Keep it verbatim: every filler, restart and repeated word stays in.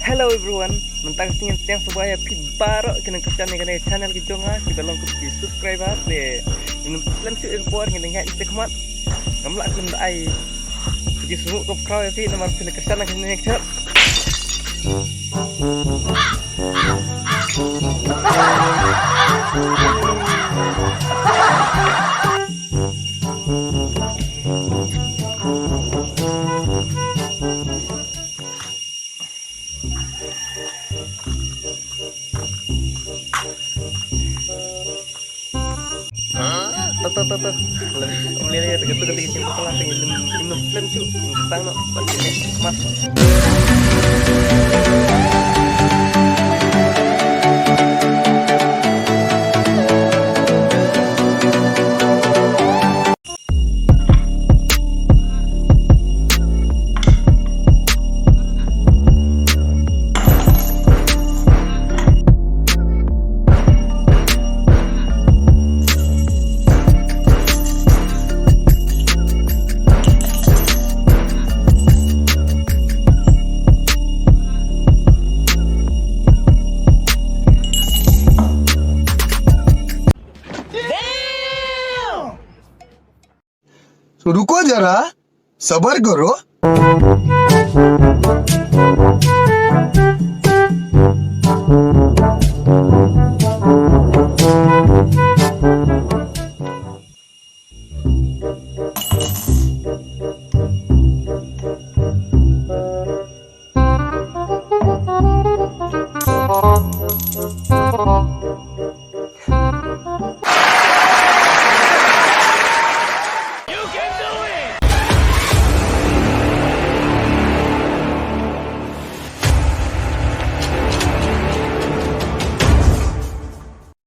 Hello everyone, mynta ka sngi ngan pdiang sngewbha ïa phi baroh ki nongkyrshan ïa kane ka channel ka jong nga, kiba long kum ki subscriber, te ngin ym slem shuh ïa ka por, ngin ïaid sha khmat. Ngam lah khlem da ai jingshemphang khraw ïa phi namar phi la kyrshan ïa kane ka channel. To, to, to, to. Ym lei lei, to, to, to, to, to, to, to, ngin ym, ngin ym slem shuh, ngin tang noh, bad ngin ïaid khmat. तो रुको जरा, सबर करो।